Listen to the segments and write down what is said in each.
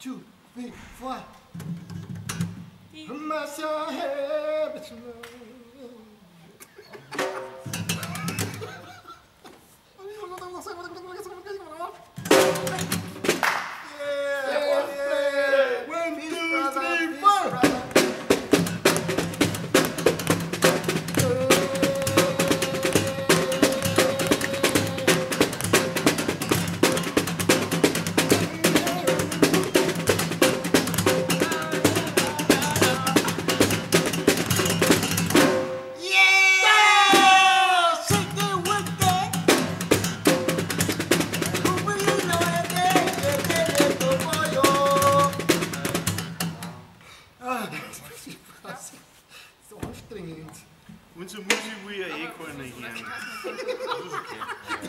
2, 3, 4. Yeah! 1, 2, 3, 4! So anstrengend. Unsere Musik will ja eh keiner hören. Das ist okay.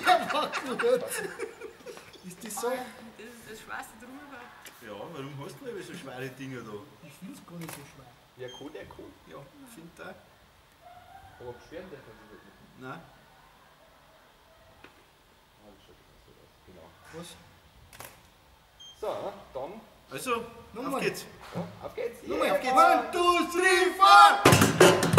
Der war gut. Ist das so? Das ist das schwerste drüber. Ja, warum hast du denn so schwere Dinger da? Ich finde es gar nicht so schwer. Ja, cool, der cool. Ja, finde auch. Aber beschweren darf man sich nicht. Nein. Ah, das schaut so aus. Genau. Was? So, dann. Also, Nochmal. auf geht's. Ja, auf geht's. Nochmal. Auf geht's. 1, 2, 3, 4!